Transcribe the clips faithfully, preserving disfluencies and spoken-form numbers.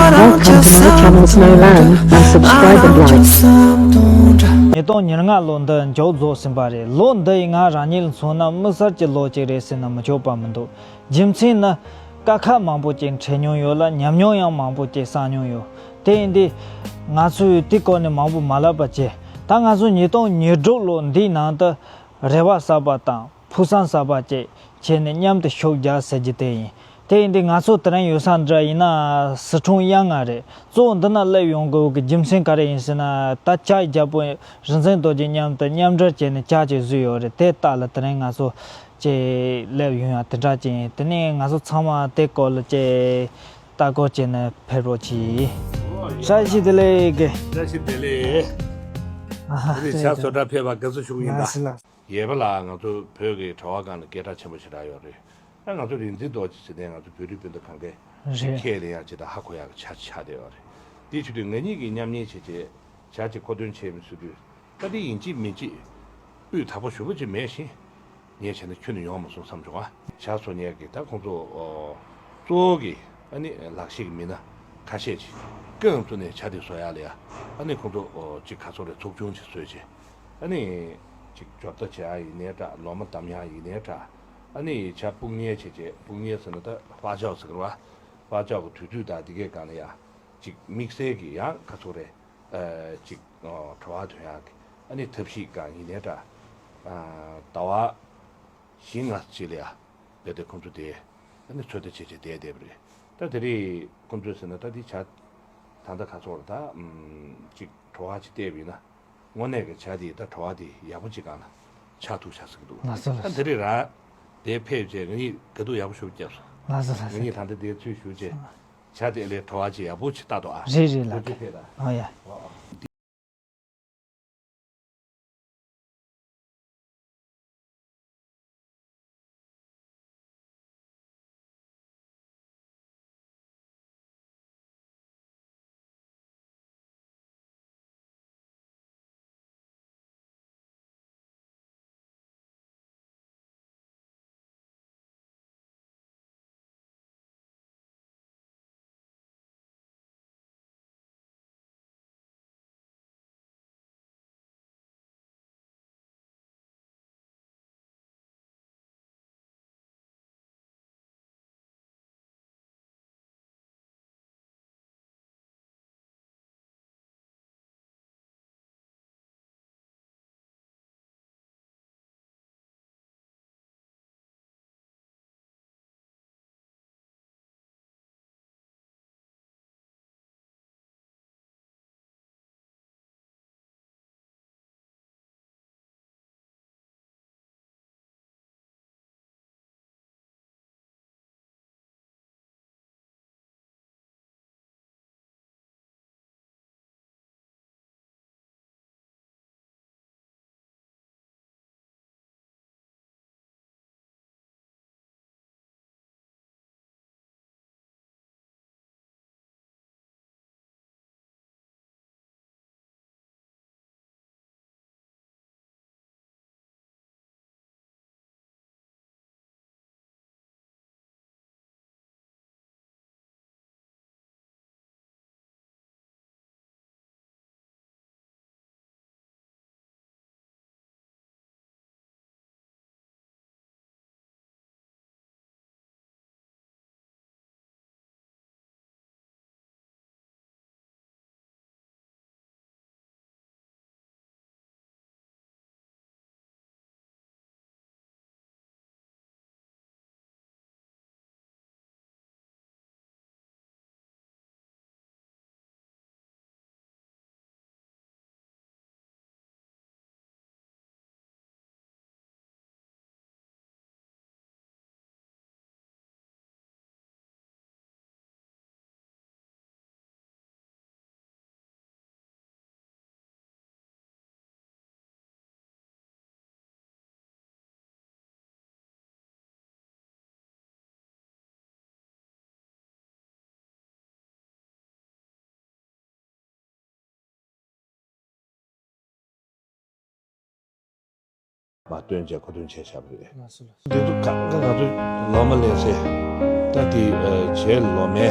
Welcome to Mother Channel's Mei Lan and subscribe and like. ཉིས་སྟོང་ཉེར་ལྔ་ལོ་འདི་མཇུག་རྫོགས་ཟིན་པ་རེད། ལོ་འདི་ཡིས་ང་རང་ཉིད་ལ་མཚོན་ན་དམིགས་བསལ་གྱི་ལོ་གཅིག་རེད་ཟེར་ན་མི་ཆོག་པ་མི་འདུག་རྒྱུ་མཚན་ནི། དཀའ་ཁག་མང་པོ་ཅིག་འཕྲད་མྱོང་ཡོད་ལ། ཉམས་མྱོང་ཡང་མང་པོ་ཅིག་བསགས་མྱོང་ཡོད། དེ་ཡིན་དུས། ང་ཚོས་དེའི་སྐོར་ནས་མང་པོ་མ་ལབ་པ་བྱས། ད་ང་ཚོ་ཉིས་སྟོང་ཉེར་དྲུག་ལོ་འདིའི་ནང་དུ། རེ་བ་གསར་པ་དང་ཕུགས་བསམ་གསར་པ་བཅས་བྱས་ནས་མཉམ་དུ་ཤུགས་རྒྱག་ཟེར་རྒྱུ་དེ་ཡིན། དེ་ཡིན་དུས་ང་ཚོ་དེ་རིང་ཡོད་ས་འདྲ་ཡིན་ན་སི་ཁྲོན་གཡང་ལྔ་རེད། གཙོ་བོ་འདི་ན་སླེབས་ཡོང་དགོས་ཀྱི་རྒྱུ་མཚན་ག་རེ་ཡིན་ཟེར་ན། ད་ལྕགས་རྒྱལ་པོ་རིག་འཛིན་རྡོ་རྗེ་མཉམ་དུ་མཉམ་འབྲེལ་བྱས་ནས་ལྕགས་ཅིག་བཟོས་ཡོད་རེད། དེ་ལྟ་ལ་དེ་རིང་ང་ཚོ་ཅིག་སླེབས་ཡོང་ཡ་དེ་འདྲ་ཅིག་ཡིན། དེ་ནས་ང་ཚོ་ཚང་མ་དེ་སྐོར་ལ་ཅིག་ལྟ་སྐོར་བྱས་ནས་ཕེབས་རོགས་གྱིས། བཀྲ་ཤིས་བདེ་ལེགས། བཀྲ་ཤིས་བདེ་ལེགས། ཨ་ཧ། དེ་ནས་ཇ་བཟོ་གྲྭར་ཕེབས་པར་དགའ་བསུ་ཞུ་གི་ཡིན། ལགས་ད། སོ་ལགས། ཡོད་པ་ལ་ང་ཚོ་བོད་ཀྱི་དྲ་བ་སྒང་ལ་སྐད་གྲགས་ཆེན་པོ་ཞེ་དྲག་ཡོད་རེད། ད་ང་ཚོ་རིག་འཛིན་རྡོ་རྗེ་ཟེར་ནས་ང་ཚོ་བོད་རིགས་སྤུན་ཟླ་གང་གས་ཅིག་རེད། ཁས་ལེན་ཡག་ཅིག་དང་ཧ་གོ་ཡག་གི་ཆ་ཆགས་བསྡད་ཡོད་རེད། དེ་བྱེད་དུས་ང་གཉིས་ཀྱིས་མཉམ་ཉལ་བྱས་བྱས་ཇ་ཅིག་མཁོ་འདོན་བྱས་མི་བཟོ་དུས། ད་དེ་ཡིན་གཅིག་མིན་གཅིག་སྤུས་དག་པོ་ཞེ་པོ་ཅིག་མེད་བཞིན། ངས་བྱས་ན་ཁྱོན་ནས་ཡོང་མ་སོང་བསམ་བྱུང་ཨ། ཇ་བཟོ་མཁན་གྱི་ད་ཁོང་ཚོ་ཨོ་གཙོ་བོ་གི་ཨ་ནི་ལག་ཤེས་ཀྱི་མི་སྣ་ཁ་ཤས་ཅིག་རྐང་བཙུགས་ནས་ཇ་དེ་བཟོ་ཡག་ལ་ཡ། ཨ་ནི་ཁོང་ཚོ་ཨོ་ཅིག་ག་ཚོད་རེད། ཚོགས་ཆུང་ཅིག་བཟོས་བྱས། ཨ་ནི་ཅིག་འབྱོར་ལྟ་བྱེད་ཡག་ཡིན་ནའི་འདྲ། ལོ་མ་བསྡམ་ཡག་ཡིན་ནའི་འདྲ། ཨ་ནི་ཇ་སྤུངས་ཉལ་བྱས་བྱས། སྤུངས་ཉལ་ཟེར་ན་ད་པག་ཅོག་ཟེར་གི་རེད་པ། པག་ཅོག་གི་དུས་ཚོད་དང་དེ་གའི་སྒང་ལ་ཡ། ཅིག་དམིགས་བསལ་གྱི་ཡང་ག་ཚོད་རེད། ཨ་ཅིག་ཨོ་བྲོ་བ་འདོན་ཡག་གི་ཨ་ནི་ཐབས་ཤེས་སྒང་ཡིན་ནའི་འདྲ། ཨ་ཟླ་བ་བཞི་ལྔ་ཅིག་ལ་ཡ། རྦད་དེ་ཁོང་ཚོ་དེ་ཨ་ནི་ཚོད་ལྟ་བྱས་བྱས་བསྡད་བསྡད་པ་རེད། ད་དེ་རིང་ཁོང་ཚོས་ཟེར་ན་ད་འདི་ཇ་ད་ལྟ་ག་ཚོད་རེད། ད་ཨམ་ཅིག་བྲོ་བ་ཅིག་བལྟས་པ་ཡིན་ན། དངོས་གནས་ཀྱི་ཇ་དེ་ད་བྲོ་བ་དེ་ཡག་པོ་ཅིག་སྒང་ལ་ཆགས་ཐུབ་ཤག་ཟེར་གི་འདུག་ལགས་སོ། ལགས་ད་སོ། དེ་རིང་རང་དེ་ཕེབས་བྱས་ང་གཉིས་དགའ་སྡུག་ཡག་པོ་ཞེ་པོ་བརྒྱབ་སོང་། ལགས་སོ། ལགས་སོ། ང་གཉིས་ད་ལྟ་དེ་ཚུར་ཞུགས་བྱས། ཇ་དེ་ལས་བྲོ་བ་ཅིག་ཡག་པོ་ཅིག་ལྟ་དོ་ཨ། རེད་རེད་ལགས། ཁོ་ཚོས་ཕེབས་དང་། ཨོ་ཡ། ཨོ་ཨོ། མ་སྟོན་བྱས་མཁོ་འདོན་བྱས་བཞག་པ་རེད། ལགས་སོ་ལགས་སོ། འདི་ཚོ་གང་ག་ང་ཚོ་ལོ་མ་ལས་ཚེ་ད་དེ་བྱས་ལོ་མའི་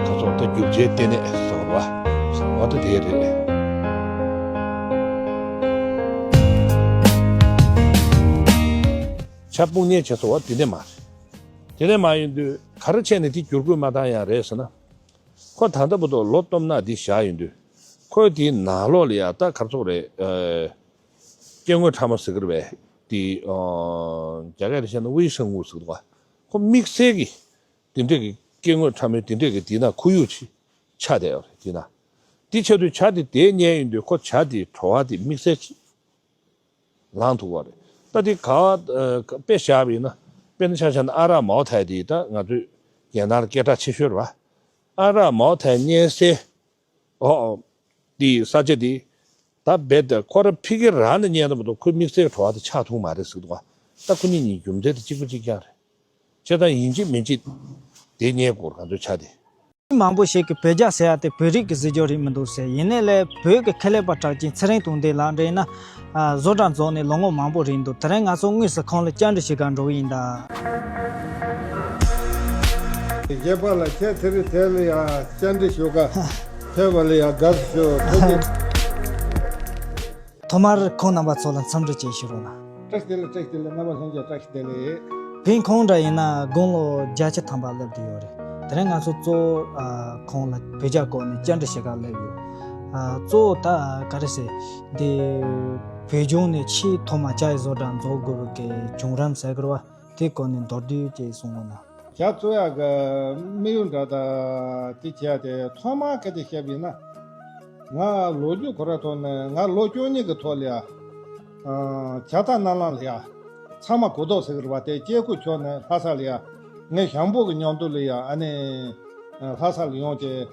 ག་ སོང་ད་རྒྱུ་ཆའི་ལྟེ་གནས་ཟེར་བ། འོ་ད་དེ་རེད། ཆ་དཔུང་གཉེན་བྱས་སོང་བ་དེ་ནས་མ་རེད། དེ་ནས་མ་ཡིན་དུས་ག་རེ་བྱས་ནས་དེ་བསྒྱུར་བཀོད་མ་བཏང་ཡང་རེད་ཟེར་ན། ཁོ་ད་ལྟ་བར་དུ་ལོ་སྟོང་ཕྲག་འདི་བཞག་ཡོང་དུས། ཁོས་དེའི་ནང་ལོགས་ལ་ཡ་ད་ག་རེ་ཟེར་དགོས་རེད། ཨ། སྐྱེ་དངོས་ཕྲ་མོ་ཟེར་གི་རེད་པས། དེ། ཨ། རྒྱ་སྐད་ལ་བཤད་ན་ཝེ་ཧྲེང་ཝུ་ཟེར་གི་འདུག་ག་ཁོ་དམིགས་བསལ་གྱི། དེ་འདྲས་ཀྱི་སྐྱེ་དངོས་ཕྲ་མོའི་དེ་འདྲས་ཀྱི་དེའི་ནང་ཁོར་ཡུག་ཅིག་ཆགས་བསྡད་ཡོད་རེད། དེ་ན། དེ་ཆེད་དུ་བྱ་དེ་དེ་རྙེད་ཡོང་དུས་ཁོ་བྱ་དེའི་བྲོ་བ་དེ་དམིགས་བསལ་ཅིག་ལངས་ཐུབ་པ་རེད། ད་དེ་ག་བ་དཔེ་བཞག་པ་ཡིན་ན། དཔེར་ན་ཆ་བཞག་ན་ཨ་རག་མའོ་ཐའི་དེ་ད་ང་ཚོའི་རྒྱལ་ནང་ལ་སྐད་གྲགས་ཆེ་ཤོས་རེད་པ། ཨ་རག་མའོ་ཐའི་རྙེད་སའི། ཨོ། དེའི་ས་ཆ་དེ། ད་རྦད་དེ་ཁོ་རང་ཕ་གི་རང་ནས་རྙེད་ཐུབ་མ་གཏོགས་ཁོའི་དམིགས་བསལ་བྲོ་བ་དེ་ཆགས་ཐུབ་མ་རེད་ཟེར་གི་འདུག་ག་ད་ཁོ་གཉིས་གཉིས་རྒྱུ་མཚན་དེ་གཅིག་པ་གཅིག་རྐྱང་རེད། བྱས་ཙང་ཡིན་གཅིག་མིན་གཅིག་དེ་རྙེད་དགོས་རེད་ང་ཚོའི་བྱ་དེ། མི་མང་པོ་ཞིག་གིས་བོད་རྒྱ་ཟེར་ཡ་དེ་བོད་རིགས་ཀྱི་ཟེར་རྒྱུ་རེད་མི་འདུག་ཟེར། ཡིན་ནའི་ལས་བོད་ཀྱི་ཁེ་ལས་པ་གྲགས་ཅན་ཚེ་རིང་དོན་ལྡན་ལགས་འདྲ་ཡིན་ན། ཨ། བཟོ་གྲྭ་རྫོགས་ནས་ལོ་ངོ་མང་པོ་རིང་འདུག་དེ་རིང་ང་ཚོ་དངོས་སུ་ཁོང་ལ་བཅར་འདྲི་བྱེད་གར་འགྲོ་གི་ཡིན་ད། རྒྱལ་པོ་ལགས་ཁྱེད་དེ་རིང་དེ་ལ་ཡ་བཅར་འདྲི་ཞུ་ག་ཕེབས་པ་ལ་ཡ་དགའ་བསུ་ཞུ། ཐུགས་རྗེ་ཆེ། ཐོག་མར་ཁོང་རྣམ་པ་ཚོ་ལ་འཚམས་འདྲི་བཅས་ཞུ་རོགས་གནང་། བཀྲ་ཤིས་བདེ་ལེགས། བཀྲ་ཤིས་བདེ་ལེགས། རྣམ་པ་ལྷན་རྒྱས་བཀྲ་ཤིས་བདེ་ལེགས། ཕིང་ཁོང་འདྲ་ཡིན་ན་དགུང་ལོ་བརྒྱད་ཅུ་ཐམ་པ་སླེབས་བསྡད་ཡོད་རེད། དེ་རིང་ང་ཚོ་གཙོ་བོ་ཨ་ཁོང་ལ་བོད་རྒྱ་སྐོར་ནས་བཅར་འདྲི་བྱེད་གར་སླེབས་ཡོད། ཨ་གཙོ་བོ་ད་ག་རེ་ཟེར། འདི་བོད་ལྗོངས་ནས་ཆེས་ཐོག་མ་ཇ་ཡི་བཟོ་གྲྭ་འཛུགས་དགོས་པའི་གི་བྱུང་རིམ་ཟེར་གི་རེད་བ། དེ་སྐོར་ནས་མདོར་བསྡུས་ཅིག་གསུང་གོ་ན། ཇ་བཙོང་ཡག་གི་དམིགས་ཡུལ་འདྲ་ད་དེ་བྱས་ཏེ་ཐོག་མར་སྐད་ཆ་བཤད་པ་ཡིན་ན། ང་ལོ་རྒྱུས་ཁོ་ར་ཐོག་ནས་ང་ལོ་བཅུ་གཉིས་ཀྱི་ཐོག་ལ་ཡ། ཇ་རྟ་གནམ་ལངས་ལ་ཡ། ཚང་མ་གོ་ཐོས་ཟེར་གི་རེད་བ། དེ་སྐྱེ་རྒུ་མཆོག་ནས་ལྷ་ས་ལ་ཡ། ངའི་ཞང་པོ་གི་མཉམ་དུ་ལ་ཡ་ཨ་ནི། ལྷ་ས་ལ་ཡོང་སྟེ།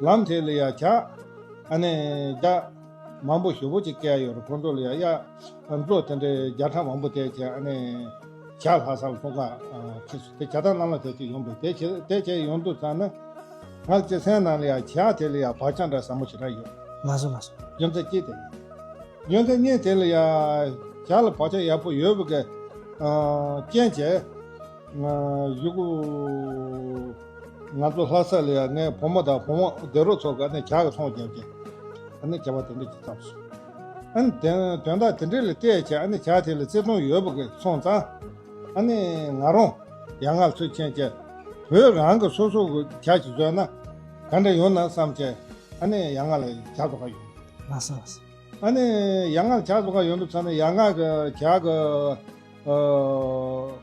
ལམ་དེ་ལ་ཡ་ཇ། ཨ་ནི་ཇ། མང་པོ་ཞེ་པོ་ཅིག་བསྐྱལ་ཡོད་རེད། ཁོང་ཚོ་ལ་ཡ་ཡ། མཛོ་དེ་འདྲའི་བརྒྱ་ཕྲག་མང་པོ་དེ་བྱས་ཨ་ནི། ཇ་ལྷ་ས་ལ་ཐོག་ཁ་ཁྱེར་སོང་། དེ་ཇ་རྟ་གནམ་ལངས་དེ་ཅིག་ཡོང་པས། དེ་བྱས་དེ་བྱས་ཡོང་དུས་ཙང་ན། ང་སྤྱི་སེམས་ནང་ལ་ཡ་ཇ་དེ་ལ་ཡ་བག་ཆགས་འདྲ་ཟབ་མོ་ཞེ་དྲག་ཡོད། ལགས་སོ་ལགས་སོ། རྒྱུ་མཚན་གཅིག་དེ་ཡིན། རྒྱུ་མཚན་གཉིས་དེ་ལ་ཡ། ཇ་ལ་བག་ཆགས་ཡག་པོ་ཡོད་པའི་གི། ཨ། རྐྱེན་བྱས། ང་གཞུག་གུ། ང་ཚོ་ལྷ་ས་ལ་ཡ་ངའི་བུ་མོ་དང་བུ་མོ་སྡེ་རོགས་ཚོ་གི་ཨ་ནི་ཇ་གི་ཚོང་བརྒྱབ་ཀྱི། ཨ་ནི་བྱ་བ་དེ་འདྲ་ཅིག་བརྩམས་སོང་། ཨ་ནི་དེ་དོན་དག་དེ་འདྲ་ལ་བལྟས་བྱས་ཨ་ནི་ཇ་དེ་ལ་བརྩི་མཐོང་ཡོད་པ་གི་སོང་ཙང་། ཨ་ནི་ང་རང་ཡ་ང་ཚུར་ཕྱིན་བྱས་བོད་རང་གི་སོ་སོ་གི་ཇ་ཞིག་བཟོས་ན་ག་འདྲ་ཡོང་ན་བསམ་བྱས་ཨ་ནི་ཡ་ང་ལ་ཇ་བཟོ་ག་ཡོང་། ལགས་སོ་ལགས་སོ། ཨ་ནི་ཡ་ང་ལ་ཇ་བཟོ་ག་ཡོང་དུས་ཙང་ནས་ཡ་ང་གི་ཇ་གི། ཨ།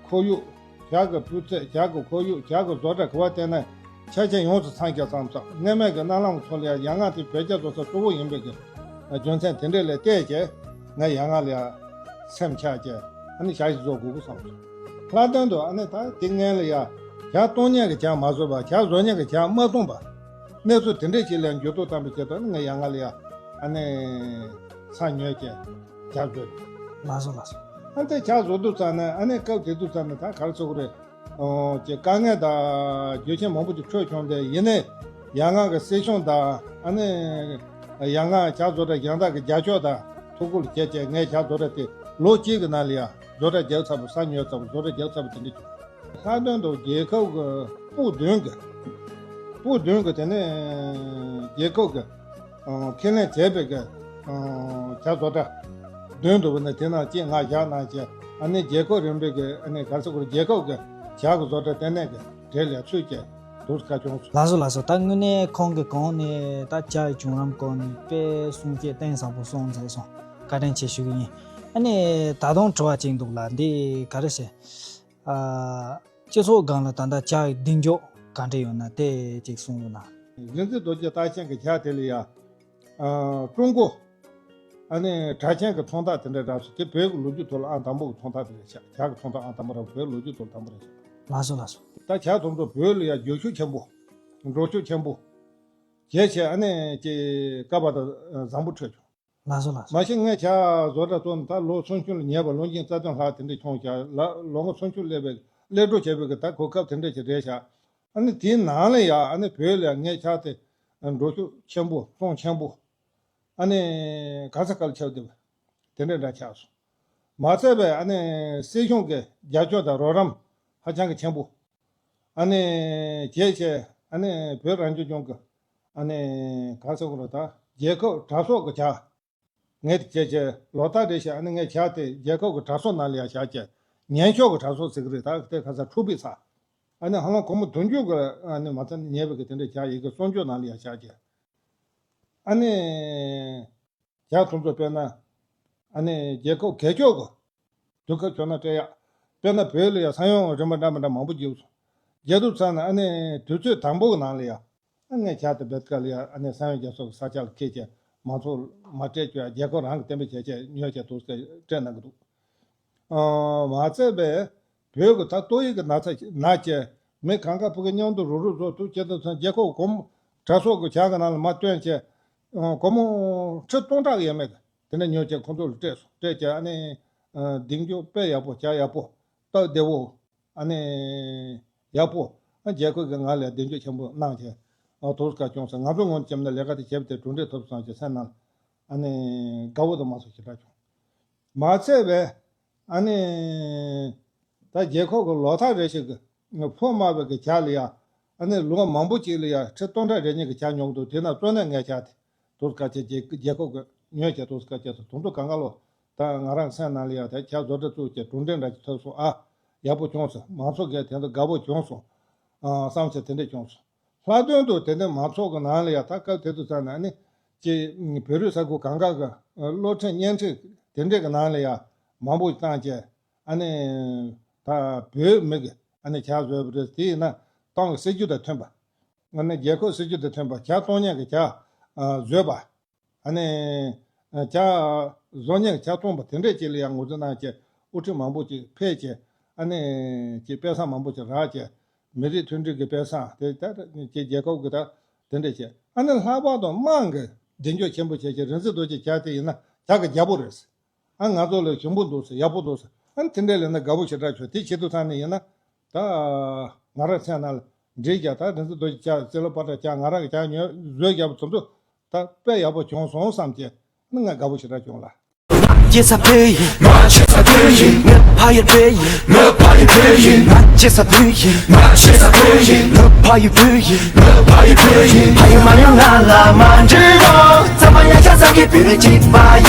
ཁོར་ཡུག་ཇ་གི་སྤུས་ཚད། ཇ་གི་ཁོར་ཡུག་ཇ་གི་བཟོ་གྲྭ་ག་པར་བལྟས་ན་ཆ་རྐྱེན་ཡོངས་སུ་ཚང་རྒྱ་ཙམ་ཙམ། སྔོན་མའི་གི་གནམ་ལངས་ཚོ་ལ་ཡ་ཡ་ང་དེ་བོད་ཇ་བཟོ་ས་གཙོ་བོ་ཡིན་པའི་གི་རྒྱུ་མཚན་དེ་འདྲ་ལ་བལྟས་བྱས་ངས་ཡ་ང་ལ་ཡ་སེམས་ཆགས་བྱས་ཨ་ནི་ཇ་ཞིག་བཟོ་དགོས་ཀྱི་བསམ་སོང་། ལྷག་དོན་དུ་ཨ་ནི་ད་དེ་སྔོན་ལ་ཡ་ཇ་བཏུང་མཁན་གྱི་ཇ་མ་བཟོས་པ་ཇ་བཟོ་མཁན་གྱི་ཇ་མ་བཏུང་པ། གནས་ཚུལ་དེ་འདྲ་ཞིག་ལ་འགྱུར་ལྡོག་བཏང་པའི་ཆེད་དུ་ཨ་ནི་ངས་ཡ་ང་ལ་ཡ་ཨ་ནི་ས་ཉོས་བྱས། ཇ་བཟོས། ལགས་སོ་ལགས་སོ། ཨ་ནི་ཇ་བཟོ་དུས་ཙང་ནས་ཨ་ནི་སྐབས་དེ་དུས་ཙང་ནས་ད་ག་རེ་ཟེར་དགོས་རེད། ཨོ། ཀྱི་དཀའ་ངལ་དང་རྒྱུ་རྐྱེན་མང་པོ་ཅིག་འཕྲད་བྱུང་སྟེ་ཡིན་ནའི་ཡ་ང་གི་སྲིད་གཞུང་དང་ཨ་ནི་ཡ་ང་ཇ་བཟོ་གྲྭ་གཞན་དག་གི་རྒྱབ་སྐྱོར་དང་ཐུགས་ཁུར་བྱས་བྱས་ངའི་ཇ་བཟོ་གྲྭ་དེ་ལོ་གཅིག་གི་ནང་ལ་ཡ་བཟོ་གྲྭ་རྒྱག་ཚར་བ། ས་ཉོས་ཚར་བ། བཟོ་གྲྭ་རྒྱག་ཚར་བ་དེ་འདྲ་བྱུང་། ལྷག་དོན་དུ་རྒྱལ་ཁབ་ཀྱི་སྤུ་བདུན་གྱི་སྤུ་བདུན་གྱི་དེ་ནས་རྒྱལ་ཁབ་ཀྱི་ཁས་ལེན་བྱས་པའི་གི་ཇ་བཟོ་གྲྭ་བདུན་འདུག་པ་ནི་དེ་ནང་གཅིག་ང་བཞག་གནང་བྱས། ཨ་ནི་རྒྱལ་ཁབ་རིམ་པའི་གི་ཨ་ནི་ག་རེ་ཟེར་དགོས་རེད། རྒྱལ་ཁབ་ཀྱི་ཇ་གི་བཟོ་གྲྭ་ལྟེ་གནས་ཀྱི་གྲས་ལ་ཚུད་བྱས་འདུག་སེ་ཁ་བྱུང་སོང་། ལགས་སོ་ལགས་སོ། ད་དངོས་གནས་ཁོང་གི་གོང་ནས་ད་ཇ་ཡི་བྱུང་རིམ་སྐོར་ནས་དཔེ་གསུང་བཤད་གཏིང་ཟབ་པོ་གསུངས་མཛད་སོང་། བཀའ་དྲིན་ཆེ་ཞུ་གི་ཡིན། ཨ་ནི་ད་དུང་དྲི་བ་གཅིག་འདུག་ལ། འདི་ག་རེ་ཟེར། ཨ། སྤྱི་ཚོགས་སྒང་ལ་ད་ལྟ་ཇ་ཡི་གདེང་འཇོག་ག་འདྲ་ཡོད་ན་དེ་ཅིག་གསུངས་ཡོད་ན། རིག་འཛིན་རྡོ་རྗེ་རྟགས་ཅན་གྱི་ཇ་དེ་ལ་ཡ། ཨ། ཀྲུང་གོ། ཨ་ནི་གྲགས་ཅན་གྱི་ཚོང་རྟགས་དེ་འདྲ་རག་སོང་། དེ་བོད་ཀྱི་ལོ་རྒྱུས་ཐོག་ལ་ཨང་དང་པོ་གི་ཚོང་རྟགས་དེ་རེད་ཤག་ཇ་གི་ཚོང་རྟགས་ཨང་དང་པོ་རག་བོད་ཀྱི་ལོ་རྒྱུས་ཐོག་ལ་དང་པོ་རེད་ཤག་ལགས་སོ་ལགས་སོ། ད་ཇ་དེ་ཚོ་བོད་ལ་ཡ་རྒྱུ་ཤུགས་ཆེན་པོ། འགྲོ་ཤུགས་ཆེན་པོ། བྱས་བྱས་ཨ་ནི་ཅིག་སྐབས་བར་དུ་བཟང་པོ་འཕྲོད་བྱུང་། ལགས་སོ་ལགས་སོ། མ་གཞི་ངས་ཇ་བཟོ་གྲྭ་བཙུགས་ནས་ད་ལོ་སུམ་ཅུ་ལ་ཉེ་བ། ལོ་ཉིས་རྩ་བདུན་ལྷག་དེ་འདྲ་བྱུང་ཤག་ལ། ལོ་ངོ་སུམ་ཅུ་སླེབས་པའི་སླེབས་འགྲོ་བྱས་པའི་གི་ད་གོ་སྐབས་དེ་འདྲ་ཞིག་རེད་ཤག་ཨ་ནི་དེའི་ནང་ལ་ཡ་ཨ་ནི་བོད་ལ་ངས་ཇ་དེ་འགྲོ་ཤུགས་ཆེན་པོ་བཙོང་ཆེན་པོ། ཨ་ནི་ག་ས་ག་ལ་ཁྱབ་བསྡད་པ་དེ་འདྲ་འདྲ་ཆགས་སོང་། མ་ཚད་པའི་ཨ་ནི་སྲིད་གཞུང་གི་རྒྱབ་སྐྱོར་དང་རོགས་རམ་ཧ་ཅང་གི་ཆེན་པོ། ཨ་ནི་བྱས་བྱས་ ཨ་ནི་བོད་རང་སྐྱོང་ལྗོངས་ཀྱི་ཨ་ནི་ག་རེ་ཟེར་དགོས་རེད། ད་རྒྱལ་ཁབ་གྲྭ་ཚང་གི་ཇ། ངས་དེ་བྱས་བྱས་ལོ་ལྟར་རེ་བཞིན་ཨ་ནི་ངས་ཇ་དེ་རྒྱལ་ཁབ་ཀྱི་གྲྭ་ཚང་ནང་ལ་ཡ་བཞག་བྱས། ཉེན་སྐྱོབ་ཀྱི་གྲྭ་ཚང་ཟེར་གྱི་རེད། ད་དེ་ག་ས་འཁྲུག་པའི་ས། ཨ་ནི་ཧ་ལམ་སྒོར་མོ་བདུན་ཅུ་གི་ཨ་ནི་མ་ཚད་ཉེས་པའི་གི་དེ་འདྲའི་ཇ་ཡི་གེ་སྲུང་སྐྱོབ་ནང་ལ་ཡ་བཞག་བྱས། ཨ་ནི། ཇ་ཚོང་ཚོ་དཔེར་ན། ཨ་ནི་རྒྱལ་ཁབ་གས་ཆོག་གི། དུས་སྐབས་བྱུང་ན་སྤྲད་ཡག་དཔེར་ན་བོད་ལ་ཡང་ས་ཡོམ་རིམ་པ་འདྲ་མི་འདྲ་མང་པོ་བརྒྱབ་སོང་། རྒྱལ་དུ་ཚང་ན་ཨ་ནི་དུས་ཚོད་དང་པོ་གི་ནང་ལ་ཡང་། ཨ་ནི་ཇ་དེ་བེད་ཀ་ལ་ཡང་ཨ་ནི་ས་ཡོམ་རྒྱབ་སོགས་ཀྱི་ས་ཆ་ལ་འཁྱེར་བྱས་མང་ཚོགས་མ་སྤྲད་ཀྱི་རྒྱལ་ཁབ་རང་གི་གཏན་འབེབས་བྱས་བྱས་ཉོས་བྱས་དུས་སྐབས་སྤྲད་གནང་གི་འདུག་མ་ཚད་པས། བོད་ཀྱི་ད་ཏོག་དབྱིབས་ཀྱི་ན་ཚ་ན་བྱས་མི་གང་ག་ཕ་གི་མཉམ་དུ་རུག་རུག་བཟོ་ཐུབ་ཅེས་དང་མཚོན་རྒྱལ་ཁབ་སྒོར་མོ་གྲྭ་ཚང་གི་ཇ་གི་ནང་ལ་མ་བཏོན་བྱས། སྒོར་མོ་ཁྲི་སྟོང་ཕྲག་ཡས་མས་ཀྱི་དེ་འདྲ་ཉོས་བྱས་ཁོང་ཚོ་ལ་སྤྲད་སོང་། སྤྲད་བྱས་ཨ་ནི་གདེང་འཇོག་དཔེ་ཡག་པོ་ཇ་ཡག་པོ་སྟབས་བདེ་བོ་ཨ་ནི་ཡག་པོ་ཨ་རྒྱལ་ཁབ་ཀྱི་ངང་ལ་གདེང་འཇོག་ཆེན་པོ་གནང་བྱས་དོ་སྐ་བྱུང་སོང་། ང་ཚོ་ངོས་ནས་བྱས་ན་ལས་ཀ་དེ་བྱས་པ་དེ་གྲུབ་འབྲས་ཐོབ་སོང་ཅེས་སེམས་ནང་ཨ་ནི་དགའ་བོ་དང་མ་སོགས་ཞེ་དྲག་བྱུང་། མ་ཚད་པས་ཨ་ནི། ད་རྒྱལ་ཁབ་ཀྱི་ལོ་ཐག་རེ་ཞིག་གི་ཕོ་དམར་བའི་གི་ཇ་ལ་ཡ། ཨ་ནི་ལོ་མང་པོ་ཅིག་ལ་ཡ་ཁྲི་སྟོང་ཕྲག་རེ་གཉིས་ཀྱི་ཇ་ཉོ་གི་འདུག་དེ་ན་གཙོ་གནད་ངས་ཇ་དེ་དུས་སྐབས་ཅིག་རྒྱལ་རྒྱལ་ཁབ་ཀྱི་ཉོས་བྱས་དུས་སྐབས་ཅིག་སོ་དུང་དུ་གང་ག་ལོ། ད་ང་རང་སེམས་ནང་ལ་ཡ་དེ་ཇ་བཟོ་གྲྭ་བཙུགས་ཀྱི་གྲུབ་འབྲས་འདྲ་ཅིག་ཐོབ་སོང་། ཨ་ཡག་པོ་བྱུང་སོང་། མང་ཚོགས་ཀྱིས་དེ་ཚོ་དགའ་པོ་བྱུང་སོང་། ཨ་བསམ་བྱས་དེ་འདྲས་བྱུང་སོང་། ལྷག་དོན་དུ་དེ་འདྲས་མང་ཚོགས་ཀྱི་ནང་ལ་ཡ་ད་སྐབས་དེ་དུས་ཙམ་ན་ནི་ཅིག་བོད་རིགས་ས་ཁུལ་གང་ག་གི་སློབ་ཁྲིད་བརྙན་འཕྲིན་དེ་འདྲས་ཀྱི་ནང་ལ་ཡ་མང་པོ་བཏང་བྱས། ཨ་ནི་ད་བོད་མི་གི་ཨ་ནི་ཇ་བཟོས་པ་རེད། དེ་ཡིན་ན་ཏང་གི་སྲིད་ཇུས་དང་མཐུན་པ། ཨ་ནི་རྒྱལ་ཁབ་སྲིད་ཇུས་དང་མཐུན་པ་ཇ་གཏོང་མཁན་གི་ཇ་བཟོས་པ། ཨ་ནི་ཇ་བཟོ་མཁན་གི་ཇ་བཙོང་པ་དེ་འདྲས་ཅིག་ལ་ཡང་ངོས་འཛིན་གནང་བྱས་དབུ་ཁྲིད་མང་པོ་ཅིག་ཕེབས་བྱས། ཨ་ནི་ཅིག་དཔེ་བཟང་མང་པོ་ཅིག་རག་བྱས། མི་རིགས་མཐུན་སྒྲིལ་གྱི་དཔེ་བཟང་དེ་ད་ཅིག་རྒྱལ་ཁབ་ཀྱི་ད་དེ་འདྲས་བྱས། ཨ་ནི་ལྷག་པར་དུ་དམངས་ཀྱི་གདེང་འཇོག་ཆེན་པོ་བྱས་བྱས་རིག་འཛིན་རྡོ་རྗེ་ཇ་དེ་ཡིན་ན་ཇ་གི་རྒྱལ་པོ་རེད། ཨ་ང་ཚོ་ལ་ཞིམ་པོ་འདུག་ཟེར། ཡག་པོ་འདུག་ཟེར། ཨ་ནི་དེ་འདྲས་ལས་ན་དགའ་པོ་ཞེ་དྲག་བྱུང་། དེ་བྱེད་དུས་ཚང་ནས་ཡིན་ན་ད་ང་རང་སེམས་ནང་ལ་འགྲིག་ཀྱང་ད་རིག་འཛིན་རྡོ་རྗེ་ཇ་ཙི་ལོ་པ་ཏྲ་ཇ་ང་རང་གི་ཇ་ཉོས་བཟོས་རྒྱག་པ་དེ་ཚོ་ད་དཔེ་ཡག་པོ་བྱུང་སོང་བསམ་བྱས་ཨ་ནི་ང་དགའ་པོ་ཞེ་དྲག་བྱུང་ལ། ཅེས་ས་བོད་ཡིན། ང་ཅེས་ས་བོད་ཡིན། ང་ཕ་ཡུལ་བོད་ཡིན། ང་ཅེས་ས་བོད་ཡིན། ང་ཅེས་ས་བོད་ཡིན། ང་ཕ་ཡུལ་བོད་ཡིན། ང་ཕ་ཡུལ་བོད་ཡིན། ཕ་ཡུལ་མ་ཡོང་ང་ལ་མ་འདྲི་རོགས། ཚང་མ་ཡ་ཤ་ས་གི་བོད་རིགས་གཅིག་པ་ཡིན།